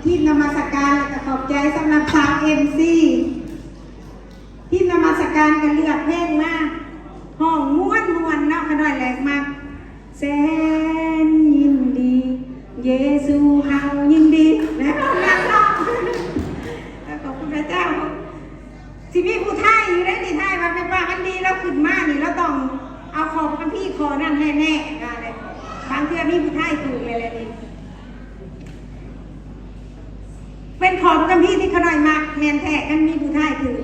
ທີມນະມັດສະການ ແລ້ວກໍຂອບໃຈສຳລັບສາວເອັມຊີ ທີມນະມັດສະການກໍເລືອກເພງມາຮ້ອງມ່ວນໆເນາະ ຂະນ້ອຍແຫຼະມັກ ແສນຍິນດີ ເຢຊູເຮົາຍິນດີ ແລ້ວມັກເນາະ ຂອບຄຸນພະເຈົ້າ. ຊິມີຜູ້ທາຍຢູ່ໃດ໋ນີ້ ທາຍວ່າແມ່ນວ່າມັນດີ ລາວຂຶ້ນມານີ້ ລາວຕ້ອງເອົາຂໍ້ພະຄຳພີຂໍ້ນັ້ນແນ່ໆ ວ່າແຫຼະ ບາງເທື່ອມີຜູ້ທາຍຖືກແຫຼະນີ້ ເປັນຂໍ້ພະຄຳພີທີ່ຂະນ້ອຍມັກ ແມ່ນແທ້ ຄັນມີຜູ້ທາຍຖືກ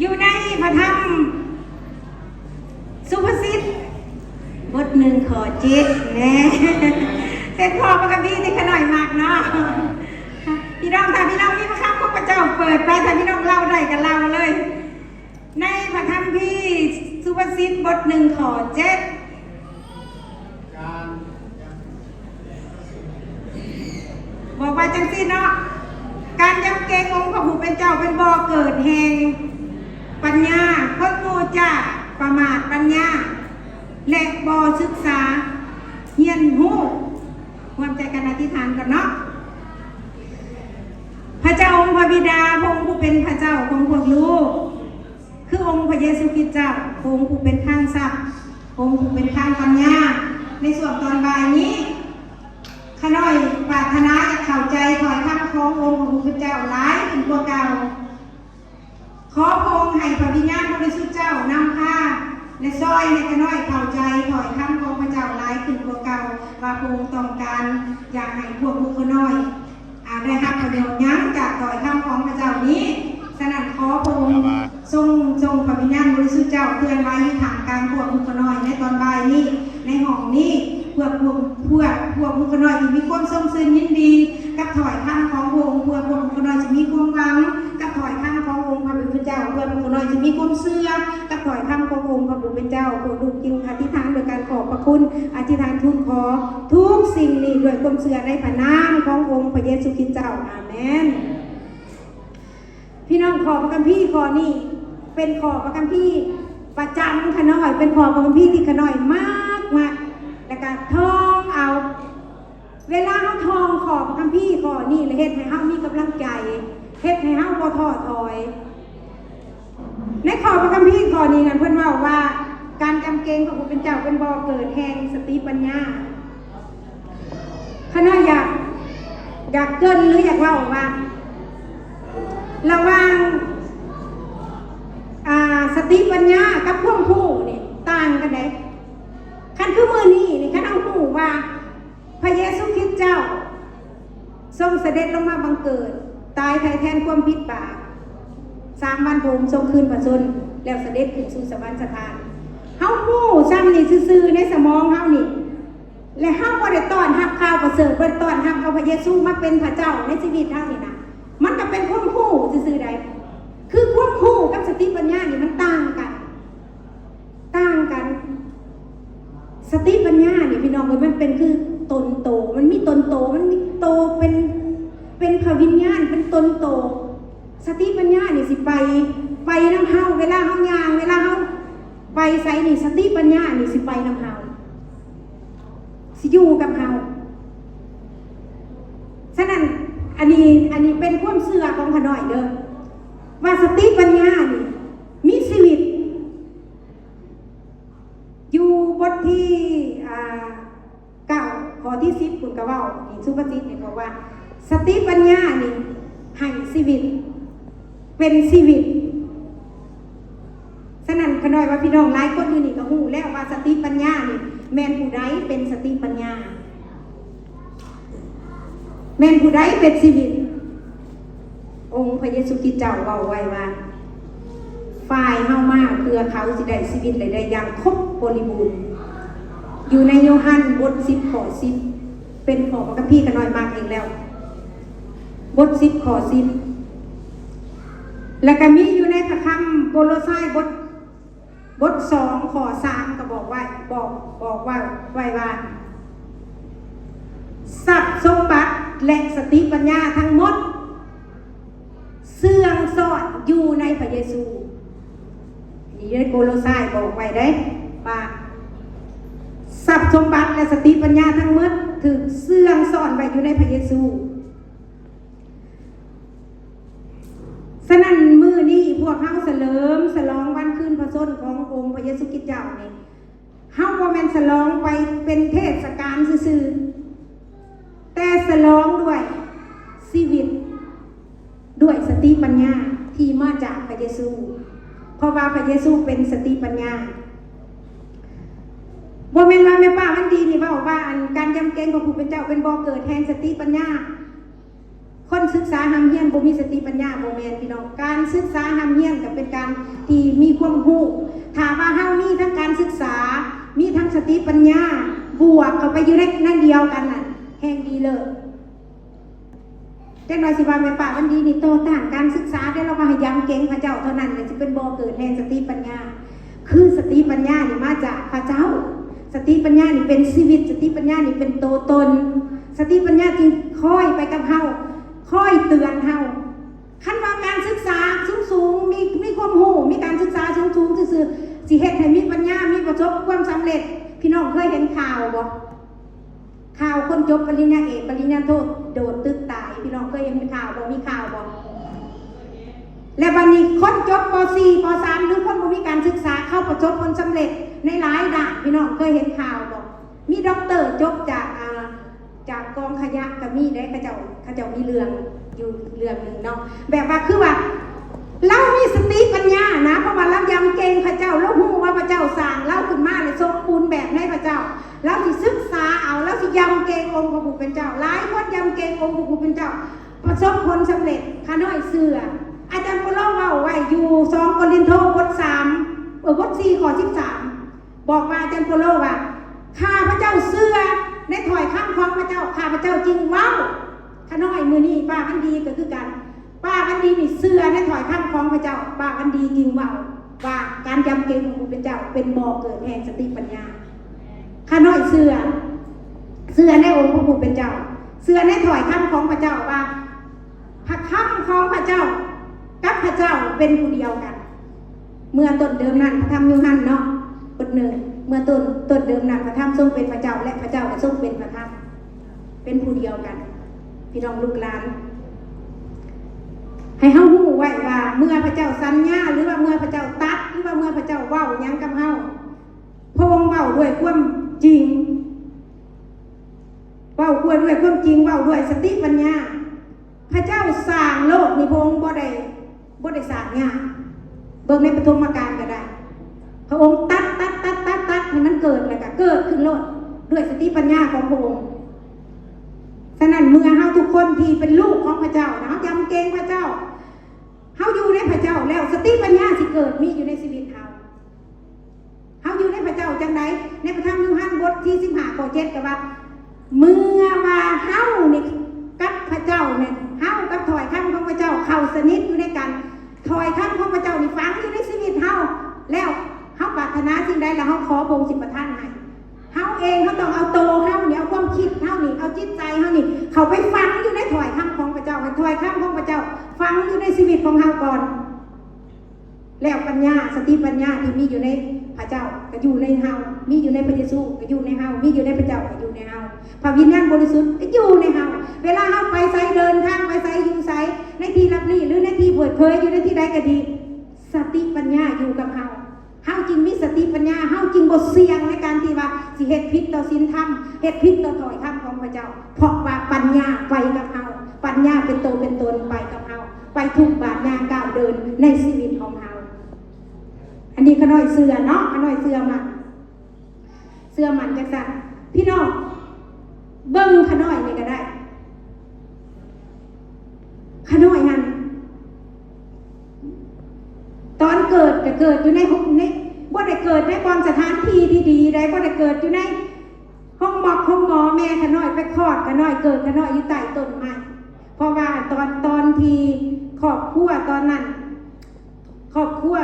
ຢູ່ໃນພະທຳ ສຸພາສິດ ບົດໜຶ່ງ ຂໍ້ເຈັດ ແນ່ ເປັນຂໍ້ພະຄຳພີທີ່ຂະນ້ອຍມັກເນາະ ພີ່ນ້ອງ ຖ້າພີ່ນ້ອງມີພະຄຳຂອງພະເຈົ້າ ເປີດໄປ ຖ້າພີ່ນ້ອງເລົ່າໄດ້ກໍເລົ່າເລີຍ ໃນພະຄຳພີສຸພາສິດ ບົດໜຶ່ງ ຂໍ້ເຈັດ ບອກວ່າຈັ່ງຊີ້ເນາະ ການຢຳເກງອົງພະຜູ້ເປັນເຈົ້າ ເປັນບໍ່ເກີດແຫ່ງປັນຍາ ຄົນໂງ່ຈ້າປະໝາດປັນຍາ ແລະ ບໍ່ສຶກສາຮຽນຮູ້. ຮ່ວມໃຈກັນອະທິຖານກ່ອນເນາະ. ພະເຈົ້າອົງພະບິດາ ພະອົງຜູ້ເປັນພະເຈົ້າຂອງພວກລູກ ຄືອົງພະເຢຊູຄຣິດເຈົ້າ ພະອົງຜູ້ເປັນທາງຊັບ ພະອົງຜູ້ເປັນທາງປັນຍາ ໃນຊ່ວງຕອນບ່າຍນີ້ ຂ້ານ້ອຍປາດຖະໜາຢາກເຂົ້າໃຈຖ້ອຍຄຳຂອງອົງພະຜູ້ເປັນເຈົ້າຫຼາຍຂຶ້ນກວ່າເກົ່າ. ຂໍພະອົງໃຫ້ພະວິນຍານບໍລິສຸດເຈົ້ານຳພາ ແລະ ຊ່ອຍໃຫ້ຂ້ານ້ອຍເຂົ້າໃຈຖ້ອຍຄຳຂອງພະເຈົ້າຫຼາຍຂຶ້ນກວ່າເກົ່າ ວ່າພະອົງຕ້ອງການຢາກໃຫ້ພວກລູກຂ້ານ້ອຍ ອາ ໄດ້ຮັບປະໂຫຍດຫຍັງຈາກຖ້ອຍຄຳຂອງພະເຈົ້ານີ້. ສະນັ້ນ ຂໍພະອົງຊົງສົ່ງພະວິນຍານບໍລິສຸດເຈົ້າເຄື່ອນໄຫວຢູ່ທ່າມກາງພວກລູກຂ້ານ້ອຍໃນຕອນບ່າຍນີ້ ໃນຫ້ອງນີ້ ເພື່ອພວກ ເພື່ອພວກລູກຂ້ານ້ອຍທີ່ມີຄວາມຊົມຊື່ນຍິນດີກັບຖ້ອຍຄຳຂອງພະອົງ, ເພື່ອພວກລູກຂ້ານ້ອຍຈະມີຄວາມຫວັງກັບຖ້ອຍຄຳຂອງອົງພະຜູ້ເປັນເຈົ້າ, ເພື່ອພວກຂ້ານ້ອຍຈະມີຄວາມເຊື່ອກັບຖ້ອຍຄຳຂອງອົງພະຜູ້ເປັນເຈົ້າ. ພວກລູກຈຶ່ງອະທິຖານດ້ວຍການຂອບພະຄຸນ, ອະທິຖານທູນຂໍທຸກສິ່ງນີ້ດ້ວຍຄວາມເຊື່ອໃນພະນາມຂອງອົງພະເຢຊູຄຣິດເຈົ້າ. ອາເມນ. ພີ່ນ້ອງ, ຂໍ້ພະຄຳພີຂໍ້ນີ້ເປັນຂໍ້ພະຄຳພີປະຈຳຂ້ານ້ອຍ, ເປັນຂໍ້ພະຄຳພີທີ່ຂ້ານ້ອຍມັກ, ມັກ ແລ້ວກະທ່ອງເອົາ. ເວລາເຮົາທ່ອງຂໍ້ພະຄຳພີຂໍ້ນີ້ ລະເຮັດໃຫ້ເຮົາມີກຳລັງໃຈ, ເຮັດໃຫ້ເຮົາບໍ່ທໍ້ຖອຍ. ໃນຂໍ້ພະຄຳພີຂໍ້ນີ້ນັ້ນ ເພິ່ນເວົ້າວ່າ ການຢຳເກງພະຜູ້ເປັນເຈົ້າເປັນບໍ່ເກີດແຫ່ງສະຕິປັນຍາ. ຂ້ານ້ອຍຢາກ ຢາກເກີ່ນ ຫຼື ຢາກເວົ້າວ່າ ລະຫວ່າງ ອາ ສະຕິປັນຍາກັບຄວາມຮູ້ນີ້ຕ່າງກັນໃດ໋. ຄັນຄືມື້ນີ້ນີ້ ຄັນເຮົາຮູ້ວ່າພະເຢຊູຄຣິດເຈົ້າຊົງສະເດັດລົງມາບັງເກີດ ຕາຍໄຖ່ແທນຄວາມຜິດບາບ, ສາມວັນພະອົງຊົງຄືນພະຊົນ ແລ້ວສະເດັດຂຶ້ນສູ່ສະຫວັນສະຖານ. ເຮົາຮູ້ຊ່ຳນີ້ຊື່ໆ ໃນສະໝອງເຮົານີ້ ແລະ ເຮົາບໍ່ໄດ້ຕ້ອນຮັບຂ່າວປະເສີດ, ບໍ່ໄດ້ຕ້ອນຮັບເອົາພະເຢຊູມາເປັນພະເຈົ້າໃນຊີວິດເຮົານີ້ນະ, ມັນກໍເປັນຄວາມຮູ້ຊື່ໆໃດ໋. ຄືຄວາມຮູ້ກັບສະຕິປັນຍານີ້ມັນຕ່າງກັນ, ຕ່າງກັນ. ສະຕິປັນຍານີ້ ພີ່ນ້ອງເອີຍ, ມັນເປັນຄືຕົນໂຕ, ມັນມີຕົນໂຕ, ມັນມີໂຕເປັນ ເປັນພະວິນຍານ, ເປັນຕົນໂຕ. ສະຕິປັນຍານີ້ຊິໄປ ໄປນຳເຮົາ, ເວລາເຮົາຍ່າງ, ເວລາເຮົາໄປໃສນີ້ ສະຕິປັນຍານີ້ຊິໄປນຳເຮົາ, ຊິຢູ່ກັບເຮົາ. ສະນັ້ນ ອັນນີ້ ອັນນີ້ເປັນຄວາມເຊື່ອຂອງຂ້ານ້ອຍເດີ ວ່າສະຕິປັນຍານີ້ມີຊີວິດ. ຢູ່ບົດທີ ອາ ເກົ້າ ຂໍ້ທີສິບ ເພິ່ນກໍເວົ້າ ນີ້ ສຸພາສິດນີ້ບອກວ່າ ສະຕິປັນຍານີ້ໃຫ້ຊີວິດ ເປັນຊີວິດ. ສະນັ້ນ ຂ້ານ້ອຍວ່າພີ່ນ້ອງຫຼາຍຄົນຢູ່ນີ້ກໍຮູ້ແລ້ວວ່າ ສະຕິປັນຍານີ້ແມ່ນຜູ້ໃດເປັນສະຕິປັນຍາ. ແມ່ນຜູ້ໃດເປັນຊີວິດ? ອົງພະເຢຊູຄຣິດເຈົ້າເວົ້າໄວ້ວ່າ ຝ່າຍເຮົາມາເພື່ອເຂົາຊິໄດ້ຊີວິດ ແລະ ໄດ້ຢ່າງຄົບບໍລິບູນ. ຢູ່ໃນໂຍຮັນບົດສິບ ຂໍ້ສິບ ເປັນຂໍ້ພະຄຳພີຂ້ານ້ອຍມັກອີກແລ້ວ ບົດສິບ ຂໍ້ສິບ ແລ້ວກໍມີຢູ່ໃນພະຄຳໂກໂລຊາຍບົດ ບົດສອງ ຂໍ້ສາມ ກໍບອກໄວ້ ບອກ ບອກວ່າ ໄວ້ວ່າ ຊັບສົມບັດ ແລະ ສະຕິປັນຍາທັງໝົດ ເຊື່ອງຊອດຢູ່ໃນພະເຢຊູ. ນີ້ຢູ່ໃນໂກໂລຊາຍບອກໄວ້ເດ້ ວ່າ ຊັບສົມບັດ ແລະ ສະຕິປັນຍາທັງໝົດ ຖືກເຊື່ອງສ້ອນໄວ້ຢູ່ໃນພະເຢຊູ. ສະນັ້ນ ມື້ນີ້ພວກເຮົາສະເຫຼີມສະຫຼອງວັນຄືນພະຊົນຂອງອົງພະເຢຊູຄຣິສເຈົ້ານີ້ ເຮົາບໍ່ແມ່ນສະຫຼອງໄປເປັນເທດສະການຊື່ໆ ແຕ່ສະຫຼອງດ້ວຍຊີວິດ ດ້ວຍສະຕິປັນຍາທີ່ມາຈາກພະເຢຊູ ເພາະວ່າພະເຢຊູເປັນສະຕິປັນຍາ. ບໍ່ແມ່ນວ່າແມ່ປ້າວັນດີນີ້ເວົ້າວ່າ ອັນ ການຢຳເກງຂອງຜູ້ເປັນເຈົ້າເປັນບໍ່ເກີດແຫ່ງສະຕິປັນຍາ. ຄົນສຶກສາຮ່ຳຮຽນບໍ່ມີສະຕິປັນຍາ ບໍ່ແມ່ນ ພີ່ນ້ອງ. ການສຶກສາຮ່ຳຮຽນກໍເປັນການທີ່ມີຄວາມຮູ້. ຖ້າວ່າເຮົາມີທັງການສຶກສາ ມີທັງສະຕິປັນຍາ ບວກເຂົ້າໄປຢູ່ໃນນັ້ນດຽວກັນນັ້ນ ແຮ່ງດີເລີດ. ຈັກໜ່ອຍຊິວ່າແມ່ປ້າວັນດີນີ້ຕໍ່ຕ້ານການສຶກສາ ແຕ່ລາວວ່າໃຫ້ຢຳເກງພະເຈົ້າເທົ່ານັ້ນ ແລ້ວຊິເປັນບໍ່ເກີດແຫ່ງສະຕິປັນຍາ. ຄືສະຕິປັນຍານີ້ມາຈາກພະເຈົ້າ. ສະຕິປັນຍານີ້ເປັນຊີວິດ, ສະຕິປັນຍານີ້ເປັນໂຕຕົນ. ສະຕິປັນຍາຈຶ່ງຄອຍໄປກັບເຮົາ, ຄອຍເຕືອນເຮົາ. ຄັນວ່າການສຶກສາສູງໆ, ມີ, ມີຄວາມຮູ້, ມີການສຶກສາສູງໆຊື່ໆ ຊິເຮັດໃຫ້ມີປັນຍາ, ມີປະສົບຄວາມສຳເລັດ. ພີ່ນ້ອງເຄີຍເຫັນຂ່າວບໍ່? ຂ່າວຄົນຈົບປະລິນຍາເອກ ປະລິນຍາໂທ ໂດດຕຶກຕາຍ. ພີ່ນ້ອງເຄີຍເຫັນຂ່າວບໍ່? ມີຂ່າວບໍ່? ແລະ ບັດນີ້ຄົນຈົບ ປໍສີ່ ປໍສາມ ຫຼື ຄົນບໍ່ມີການສຶກສາ ເຂົາປະສົບຜົນສຳເລັດໃນຫຼາຍດ້ານ. ພີ່ນ້ອງເຄີຍເຫັນຂ່າວບໍ່? ມີດັອກເຕີຈົບຈາກ ອ່າ ຈາກກອງຂະຫຍະກໍມີເດ້. ເຂົາເຈົ້າ ເຂົາເຈົ້າມີເລື່ອງຢູ່ເລື່ອງໜຶ່ງເນາະ ແບບວ່າ ຄືວ່າ ລາວມີສະຕິປັນຍານະ ເພາະວ່າລາວຢຳເກງພະເຈົ້າ, ລາວຮູ້ວ່າພະເຈົ້າສ້າງລາວຂຶ້ນມາ ແລະ ສົມບູນແບບໃນພະເຈົ້າ. ລາວຊິສຶກສາເອົາ, ລາວຊິຢຳເກງອົງພະຜູ້ເປັນເຈົ້າ. ຫຼາຍຄົນຢຳເກງອົງພະຜູ້ເປັນເຈົ້າ ປະສົບຜົນສຳເລັດ. ຂ້ານ້ອຍເຊື່ອ ອາຈານໂປໂລເວົ້າໄວ້ຢູ່ ສອງ ໂກລິນໂທ ບົດສາມ ເອີ ບົດສີ່ ຂໍ້ສິບສາມ ບອກວ່າ ອາຈານໂປໂລວ່າ ຂ້າພະເຈົ້າເຊື່ອໃນຖ້ອຍຄຳຂອງພະເຈົ້າ, ຂ້າພະເຈົ້າຈຶ່ງເວົ້າ. ຂ້ານ້ອຍມື້ນີ້ ປ້າວັນດີກໍຄືກັນ. ປ້າວັນດີນີ້ເຊື່ອໃນຖ້ອຍຄຳຂອງພະເຈົ້າ. ປ້າວັນດີຈຶ່ງເວົ້າວ່າ ການຢຳເກງຂອງຜູ້ເປັນເຈົ້າ ເປັນບໍ່ເກີດແຫ່ງສະຕິປັນຍາ. ຂ້ານ້ອຍເຊື່ອ, ເຊື່ອໃນອົງພະຜູ້ເປັນເຈົ້າ, ເຊື່ອໃນຖ້ອຍຄຳຂອງພະເຈົ້າວ່າ ພະຄຳຂອງພະເຈົ້າກັບພະເຈົ້າເປັນຜູ້ດຽວກັນ. ເມື່ອຕົ້ນເດີມນັ້ນ ພະທຳໂຍຮັນເນາະ ບົດໜຶ່ງ ເມື່ອຕົ້ນ, ຕົ້ນເດີມນັ້ນ ພະທຳຊົງເປັນພະເຈົ້າ ແລະ ພະເຈົ້າກໍຊົງເປັນພະທຳ ເປັນຜູ້ດຽວກັນ. ພີ່ນ້ອງລູກຫຼານ ໃຫ້ເຮົາຮູ້ໄວ້ວ່າ ເມື່ອພະເຈົ້າສັນຍາ ຫຼືວ່າເມື່ອພະເຈົ້າຕັດ ຫຼືວ່າເມື່ອພະເຈົ້າເວົ້າຫຍັງກັບເຮົາ ພະອົງເວົ້າດ້ວຍຄວາມຈິງ, ເວົ້າດ້ວຍຄວາມຈິງ, ເວົ້າດ້ວຍສະຕິປັນຍາ. ພະເຈົ້າສ້າງໂລກນີ້ ພະອົງບໍ່ໄດ້, ບໍ່ໄດ້ສ້າງຍາກ. ເບິ່ງໃນປະຖົມມະການກໍໄດ້. ພະອົງຕັດ, ຕັດ, ຕັດ, ຕັດ, ຕັດ ໃຫ້ມັນເກີດ ແລ້ວກໍເກີດຂຶ້ນໂລດ ດ້ວຍສະຕິປັນຍາຂອງພະອົງ. ສະນັ້ນ ເມື່ອເຮົາທຸກຄົນທີ່ເປັນລູກຂອງພະເຈົ້ານະ ເຮົາຢຳເກງພະເຈົ້າ, ເຮົາຢູ່ໃນພະເຈົ້າແລ້ວ ສະຕິປັນຍາຊິເກີດມີຢູ່ໃນຊີວິດເຮົາ. ເຮົາຢູ່ໃນພະເຈົ້າຈັ່ງໃດ? ໃນພະທຳໂຍຮັນບົດທີສິບຫ້າ ຂໍ້ເຈັດ ກໍວ່າ ເມື່ອວ່າເຮົານີ້ກັບພະເຈົ້ານີ້ ເຮົາກັບຖ້ອຍຄຳຂອງພະເຈົ້າເຂົ້າສະໜິດຢູ່ໃນກັນ, ຖ້ອຍຄຳຂອງພະເຈົ້ານີ້ຝັງຢູ່ໃນຊີວິດເຮົາ ແລ້ວເຮົາປາດຖະໜາສິ່ງໃດ ແລ້ວເຮົາຂໍ ພະອົງຊິປະທານໃຫ້. ເຮົາເອງ ເຮົາຕ້ອງເອົາໂຕເຮົານີ້, ເອົາຄວາມຄິດເຮົານີ້, ເອົາຈິດໃຈເຮົານີ້ ເຂົ້າໄປຝັງຢູ່ໃນຖ້ອຍຄຳຂອງພະເຈົ້າ, ໃຫ້ຖ້ອຍຄຳຂອງພະເຈົ້າຝັງຢູ່ໃນຊີວິດຂອງເຮົາກ່ອນ. ແລ້ວປັນຍາ, ສະຕິປັນຍາທີ່ມີຢູ່ໃນພະເຈົ້າກໍຢູ່ໃນເຮົາ, ມີຢູ່ໃນພະເຢຊູກໍຢູ່ໃນເຮົາ, ມີຢູ່ໃນພະເຈົ້າກໍຢູ່ໃນເຮົາ, ພະວິນຍານບໍລິສຸດກໍຢູ່ໃນເຮົາ. ເວລາເຮົາໄປໃສ, ເດີນທາງໄປໃສ, ຢູ່ໃສ, ໃນທີ່ລັບລີ້ ຫຼື ໃນທີ່ເປີດເຜີຍ, ຢູ່ໃນທີ່ໃດກໍດີ, ສະຕິປັນຍາຢູ່ກັບເຮົາ. ເຮົາຈຶ່ງມີສະຕິປັນຍາ, ເຮົາຈຶ່ງບໍ່ສ່ຽງໃນການທີ່ວ່າຊິເຮັດຜິດຕໍ່ສິນທຳ, ເຮັດຜິດຕໍ່ຖ້ອຍຄຳຂອງພະເຈົ້າ, ເພາະວ່າປັນຍາໄປກັບເຮົາ, ປັນຍາເປັນໂຕເປັນຕົນໄປກັບເຮົາ, ໄປທຸກບາດຍ່າງກ້າວເດີນໃນຊີວິດຂອງເຮົາ. ອັນນີ້ຂ້ານ້ອຍເຊື່ອເນາະ, ຂ້ານ້ອຍເຊື່ອໝັ້ນ, ເຊື່ອໝັ້ນຈັ່ງຊັ້ນ. ພີ່ນ້ອງເບິ່ງຂ້ານ້ອຍນີ້ກໍໄດ້. ຂ້ານ້ອຍຫັ້ນ ຕອນເກີດກໍເກີດຢູ່ໃນ ໃນ ບໍ່ໄດ້ເກີດໃນບ່ອນສະຖານທີ່ດີໆໃດ, ບໍ່ໄດ້ເກີດຢູ່ໃນໂຮງໝໍ, ໂຮງໝໍ. ແມ່ຂ້ານ້ອຍໄປຄອດຂ້ານ້ອຍ, ເກີດຂ້ານ້ອຍຢູ່ໃຕ້ຕົ້ນໄມ້. ເພາະວ່າຕອນ, ຕອນທີ່ຄອບຄົວຕອນນັ້ນ ຄອບຄົວ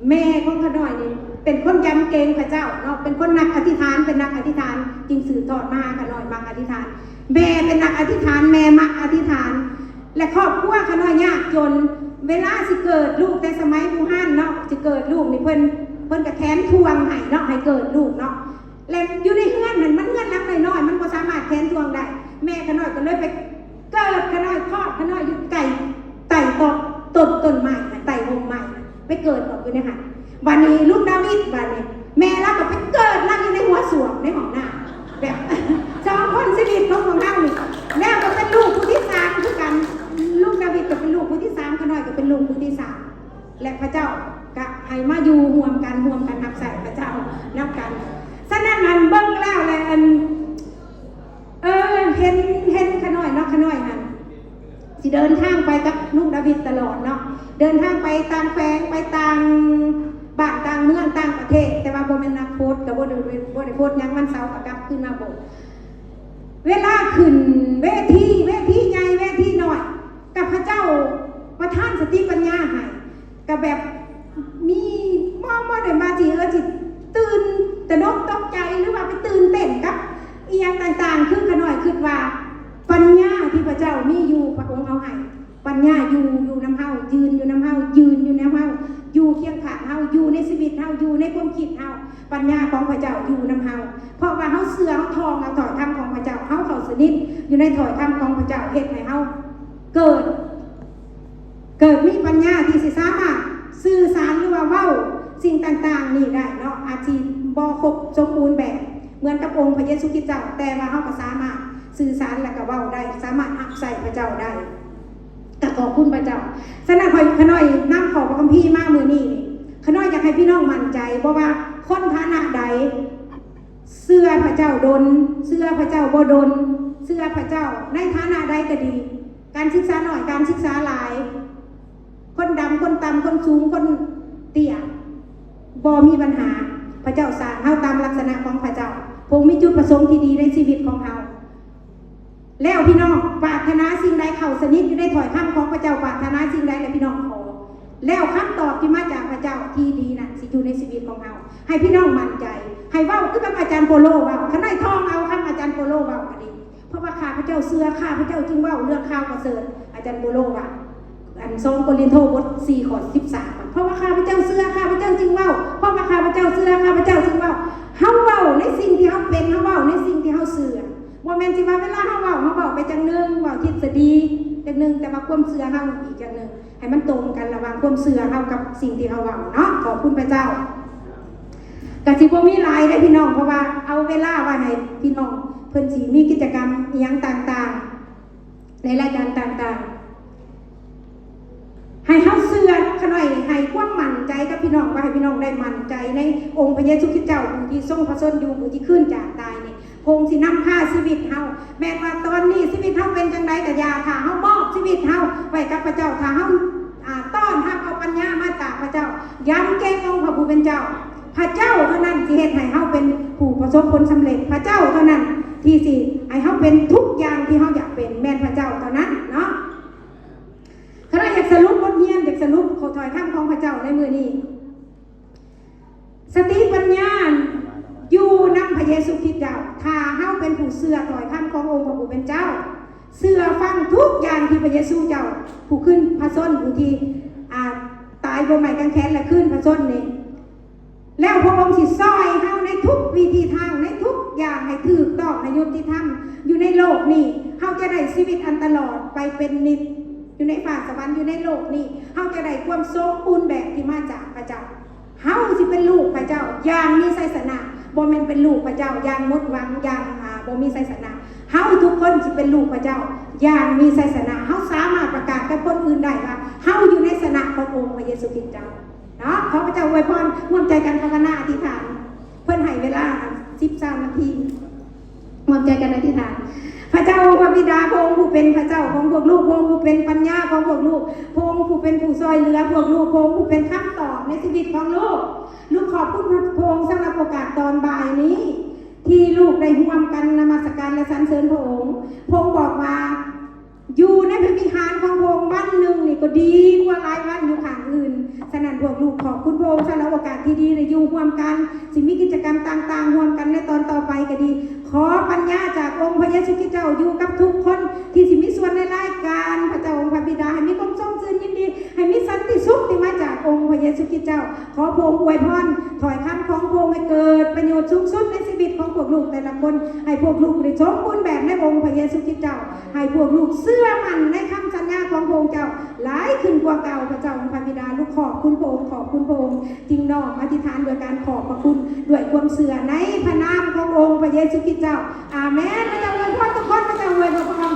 ແມ່ຂອງຂ້ານ້ອຍນີ້ເປັນຄົນຢຳເກງພະເຈົ້າເນາະ, ເປັນຄົນນັກອະທິຖານ, ເປັນນັກອະທິຖານ, ຈຶ່ງສືບທອດມາຫາຂ້ານ້ອຍມັກອະທິຖານ. ແມ່ເປັນນັກອະທິຖານ, ແມ່ມັກອະທິຖານ ແລະ ຄອບຄົວຂ້ານ້ອຍຍາກຈົນ. ເວລາຊິເກີດລູກ, ແຕ່ສະໄໝບູຮານເນາະ, ຊິເກີດລູກນີ້ເພິ່ນ, ເພິ່ນກໍແຂນຖ່ວງໃຫ້ເນາະ, ໃຫ້ເກີດລູກເນາະ. ແລະຢູ່ໃນເຮືອນນັ້ນ ມັນເຮືອນຫຼັງນ້ອຍໆ ມັນບໍ່ສາມາດແຂນທວງໄດ້. ແມ່ຂະນ້ອຍກໍເລີຍໄປເກີດຂະນ້ອຍ ຄອດຂະນ້ອຍຢູ່ໃຕ້ ໃຕ້ຕອກຕົ້ນ ຕົ້ນໄມ້ນະ ໃຕ້ຮົ່ມໄມ້ນະ ໄປເກີດອອກຢູ່ໃນຫັ້ນ. ບາດນີ້ລຸງດາວິດ ບາດນີ້ແມ່ລາວກໍໄປເກີດລາວຢູ່ໃນຫົວສ້ວມ ໃນຫ້ອງນ້ຳ ແບບ ສອງຄົນຊີວິດຂອງພວກເຮົານີ້ ແລ້ວກໍເປັນລູກຜູ້ທີສາມຄືກັນ. ລຸງດາວິດກໍເປັນລູກຜູ້ທີສາມ ຂະນ້ອຍກໍເປັນລູກຜູ້ທີສາມ ແລະ ພະເຈົ້າກະໃຫ້ມາຢູ່ຮ່ວມກັນ ຮ່ວມກັນຮັບໃຊ້ພະເຈົ້ານຳກັນ. ສະນັ້ນ ອັນເບິ່ງແລ້ວແຫຼະ ອັນ ເອີ ເຫັນ ເຫັນຂະນ້ອຍເນາະ ຂະນ້ອຍຫັ້ນຊິເດີນທາງໄປກັບລຸງດາວິດຕະຫຼອດເນາະ ເດີນທາງໄປຕາມແຂວງ ໄປຕ່າງບ້ານຕ່າງເມືອງຕ່າງປະເທດ ແຕ່ວ່າບໍ່ແມ່ນນັກໂພດ ກໍບໍ່ໄດ້ ບໍ່ໄດ້ໂພດຫຍັງ ວັນເສົາກໍກັບຄືນມາໂບດ. ເວລາຂຶ້ນເວທີ ເວທີໃຫຍ່ ເວທີນ້ອຍ ກໍພະເຈົ້າປະທານສະຕິປັນຍາໃຫ້ ກໍແບບມີ ບໍ່ ບໍ່ໄດ້ວ່າຊິ ເອີ ຊິຕື່ນຕະໜົກຕົກໃຈ ຫຼືວ່າໄປຕື່ນເຕັ້ນກັບອີ່ຫຍັງຕ່າງໆ ຄືຂະນ້ອຍຄິດວ່າປັນຍາທີ່ພະເຈົ້າມີຢູ່ ພະອົງເອົາໃຫ້ ປັນຍາຢູ່ ຢູ່ນຳເຮົາ ຢືນຢູ່ນຳເຮົາ ຢືນຢູ່ນຳເຮົາ ຢູ່ຄຽງຂ້າງເຮົາ ຢູ່ໃນຊີວິດເຮົາ ຢູ່ໃນຄວາມຄິດເຮົາ. ປັນຍາຂອງພະເຈົ້າຢູ່ນຳເຮົາ ເພາະວ່າເຮົາເຊື່ອ ເຮົາທ່ອງເອົາຖ້ອຍຄຳຂອງພະເຈົ້າ ເຮົາເຂົ້າສະໜິດຢູ່ໃນຖ້ອຍຄຳຂອງພະເຈົ້າ ເຮັດໃຫ້ເຮົາເກີດ ເກີດມີປັນຍາທີ່ຊິສາມາດສື່ສານ ຫຼືວ່າເວົ້າສິ່ງຕ່າງໆນີ້ໄດ້ເນາະ. ອາດຊິບໍ່ຄົບສົມບູນແບບເໝືອນກັບອົງພະເຢຊູຄຣິດເຈົ້າ ແຕ່ວ່າເຮົາກໍສາມາດສື່ສານ ແລະ ກໍເວົ້າໄດ້ ສາມາດຮັບໃຊ້ພະເຈົ້າໄດ້ ກໍຂອບຄຸນພະເຈົ້າ. ສະນັ້ນ ຂ້ອຍ ຂະນ້ອຍນຳຂໍ້ພະຄຳພີມາມື້ນີ້ນີ້ ຂະນ້ອຍຢາກໃຫ້ພີ່ນ້ອງໝັ້ນໃຈ ບໍ່ວ່າຄົນຖານະໃດ ເຊື່ອພະເຈົ້າດົນ ເຊື່ອພະເຈົ້າບໍ່ດົນ ເຊື່ອພະເຈົ້າໃນຖານະໃດກໍດີ ການສຶກສາໜ້ອຍ ການສຶກສາຫຼາຍ ຄົນດຳ ຄົນຕ່ຳ ຄົນສູງ ຄົນເຕ້ຍ ບໍ່ມີບັນຫາ. ພະເຈົ້າສ້າງເຮົາຕາມລັກສະນະຂອງພະເຈົ້າ. ພະອົງມີຈຸດປະສົງທີ່ດີໃນຊີວິດຂອງເຮົາ. ແລ້ວພີ່ນ້ອງປາດຖະໜາສິ່ງໃດ ເຂົ້າສະໜິດຢູ່ໃນຖ້ອຍຄຳຂອງພະເຈົ້າ ປາດຖະໜາສິ່ງໃດ ແລ້ວພີ່ນ້ອງຂໍ ແລ້ວຄຳຕອບທີ່ມາຈາກພະເຈົ້າທີ່ດີນັ້ນ ຊິຢູ່ໃນຊີວິດຂອງເຮົາ. ໃຫ້ພີ່ນ້ອງໝັ້ນໃຈ ໃຫ້ເວົ້າຄືກັບອາຈານໂປໂລເວົ້າ. ຂະນ້ອຍທ່ອງເອົາຄຳອາຈານໂປໂລເວົ້າກໍດີ ເພາະວ່າຂ້າພະເຈົ້າເຊື່ອ ຂ້າພະເຈົ້າຈຶ່ງເວົ້າເລື່ອງຂ່າວປະເສີດ. ອາຈານໂປໂລວ່າ ອັນ ສອງໂກລິນໂທ ບົດສີ່ ຂໍ້ສິບສາມ ເພາະວ່າຂ້າພະເຈົ້າເຊື່ອ ຂ້າພະເຈົ້າຈຶ່ງເວົ້າ ເພາະວ່າຂ້າພະເຈົ້າເຊື່ອ ຂ້າພະເຈົ້າຈຶ່ງເວົ້າ. ເຮົາເວົ້າໃນສິ່ງທີ່ເຮົາເປັນ ເຮົາເວົ້າໃນສິ່ງທີ່ເຮົາເຊື່ອ. ບໍ່ແມ່ນຊິວ່າເວລາເຮົາເວົ້າ ເຮົາເວົ້າໄປຢ່າງໜຶ່ງ ເວົ້າທິດສະດີຢ່າງໜຶ່ງ ແຕ່ວ່າຄວາມເຊື່ອເຮົາອີກຢ່າງໜຶ່ງ. ໃຫ້ມັນຕົງກັນລະຫວ່າງຄວາມເຊື່ອເຮົາກັບສິ່ງທີ່ເຮົາເວົ້າເນາະ. ຂອບຄຸນພະເຈົ້າ. ກະຊິບໍ່ມີຫຼາຍເດ້ພີ່ນ້ອງ ເພາະວ່າເອົາເວລາໄວ້ໃຫ້ພີ່ນ້ອງ ເພິ່ນຊິມີກິດຈະກຳອີ່ຫຍັງຕ່າງໆ ໃນລາຍການຕ່າງໆ ໃຫ້ເຮົາເຊື່ອເນາະ. ຂະນ້ອຍໃຫ້ຄວາມໝັ້ນໃຈກັບພີ່ນ້ອງ ວ່າໃຫ້ພີ່ນ້ອງໄດ້ໝັ້ນໃຈໃນອົງພະເຢຊູຄຣິດເຈົ້າ ຜູ້ທີ່ຊົງພະຊົນຢູ່ ຜູ້ທີ່ຄືນຈາກຕາຍນີ້ ພະອົງຊິນຳພາຊີວິດເຮົາ. ແມ່ນວ່າຕອນນີ້ຊີວິດເຮົາເປັນຈັ່ງໃດກໍຢ່າ ຖ້າເຮົາມອບຊີວິດເຮົາໄວ້ກັບພະເຈົ້າ ຖ້າເຮົາ ອ່າ ຕ້ອນຮັບເອົາປັນຍາມາຈາກພະເຈົ້າ ຢຳເກງອົງພະຜູ້ເປັນເຈົ້າ ພະເຈົ້າເທົ່ານັ້ນຊິເຮັດໃຫ້ເຮົາເປັນຜູ້ປະສົບຜົນສຳເລັດ. ພະເຈົ້າເທົ່ານັ້ນທີ່ຊິໃຫ້ເຮົາເປັນທຸກຢ່າງທີ່ເຮົາຢາກເປັນ ແມ່ນພະເຈົ້າເທົ່ານັ້ນເນາະ. ຂ້າພະເຈົ້າຢາກສະຫຼຸບບົດຮຽນ ຢາກສະຫຼຸບຂໍ້ຖ້ອຍຄຳຂອງພະເຈົ້າໃນມື້ນີ້. ສະຕິປັນຍາຢູ່ນຳພະເຢຊູຄຣິດເຈົ້າ. ຖ້າເຮົາເປັນຜູ້ເຊື່ອຖ້ອຍຄຳຂອງອົງພະຜູ້ເປັນເຈົ້າ ເຊື່ອຟັງທຸກຢ່າງທີ່ພະເຢຊູເຈົ້າ ຜູ້ຄືນພະຊົນ ຜູ້ທີ່ ອ່າ ຕາຍບົນໄມ້ກາງແຂນ ແລະ ຄືນພະຊົນນີ້ ແລ້ວພະອົງຊິຊ່ອຍເຮົາໃນທຸກວິທີທາງ ໃນທຸກຢ່າງໃຫ້ຖືກຕ້ອງ ໃຫ້ຍຸຕິທຳຢູ່ໃນໂລກນີ້. ເຮົາຈະໄດ້ຊີວິດອັນຕະຫຼອດໄປເປັນນິດ ຢູ່ໃນຟ້າສະຫວັນ ຢູ່ໃນໂລກນີ້ ເຮົາຈະໄດ້ຄວາມສົມບູນແບບທີ່ມາຈາກພະເຈົ້າ. ເຮົາຊິເປັນລູກພະເຈົ້າຢ່າງມີໄຊຊະນະ ບໍ່ແມ່ນເປັນລູກພະເຈົ້າຢ່າງໝົດຫວັງ ຢ່າງ ອ່າ ບໍ່ມີໄຊຊະນະ. ເຮົາທຸກຄົນຊິເປັນລູກພະເຈົ້າຢ່າງມີໄຊຊະນະ. ເຮົາສາມາດປະກາດກັບຄົນອື່ນໄດ້ວ່າ ເຮົາຢູ່ໃນຊະນະຂອງອົງພະເຢຊູຄຣິດເຈົ້າເນາະ. ຂໍພະເຈົ້າອວຍພອນ. ຮ່ວມໃຈກັນພາວະນາອະທິຖານ. ເພິ່ນໃຫ້ເວລາສິບ ຊາວນາທີ. ຮ່ວມໃຈກັນອະທິຖານ. ພະເຈົ້າ ອົງພະບິດາ, ພະອົງຜູ້ເປັນພະເຈົ້າຂອງພວກລູກ, ພະອົງຜູ້ເປັນປັນຍາຂອງພວກລູກ, ພະອົງຜູ້ເປັນຜູ້ຊ່ອຍເຫຼືອພວກລູກ, ພະອົງຜູ້ເປັນຄຳຕອບໃນຊີວິດຂອງລູກ. ລູກຂອບຄຸນພະອົງສຳລັບໂອກາດຕອນບ່າຍນີ້ ທີ່ລູກໄດ້ຮ່ວມກັນນະມັດສະການ ແລະ ສັນເສີນພະອົງ. ພະອົງບອກວ່າ ຢູ່ໃນພະວິຫານຂອງພະອົງວັນໜຶ່ງນີ້ກໍດີກວ່າຫຼາຍວັນຢູ່ຂ້າງອື່ນ. ສະນັ້ນ ພວກລູກຂອບຄຸນພະອົງສຳລັບໂອກາດທີ່ດີໄດ້ຢູ່ຮ່ວມກັນ, ຊິມີກິດຈະກຳຕ່າງໆຮ່ວມກັນໃນຕອນຕໍ່ໄປກໍດີ. ຂໍປັນຍາຈາກອົງພະເຢຊູຄຣິດເຈົ້າຢູ່ກັບທຸກຄົນທີ່ຊິມີສ່ວນໃນລາຍການ. ພະເຈົ້າອົງພະບິດາ ໃຫ້ມີຄວາມຊົມຊື່ນຍິນດີ, ໃຫ້ມີສັນຕິສຸກທີ່ມາຈາກອົງພະເຢຊູຄຣິດເຈົ້າ. ขอพระองค์อวยพรถ้อยคำของพระองค์ให้เกิดประโยชน์สูงสุดในชีวิตของพวกลูกแต่ละคน ให้พวกลูกได้สมบูรณ์แบบในองค์พระเยซูคริสต์เจ้า ให้พวกลูกเชื่อมั่นในคำสัญญาของพระองค์เจ้าหลายขึ้นกว่าเก่า พระเจ้าองค์พระบิดา ลูกขอบคุณพระองค์ ขอบคุณพระองค์ จึงน้อมอธิษฐานด้วยการขอบพระคุณ ด้วยความเชื่อในพระนามขององค์พระเยซูคริสต์เจ้า อาเมน พระเจ้าอวยพรทุกคน พระเจ้าอวยพร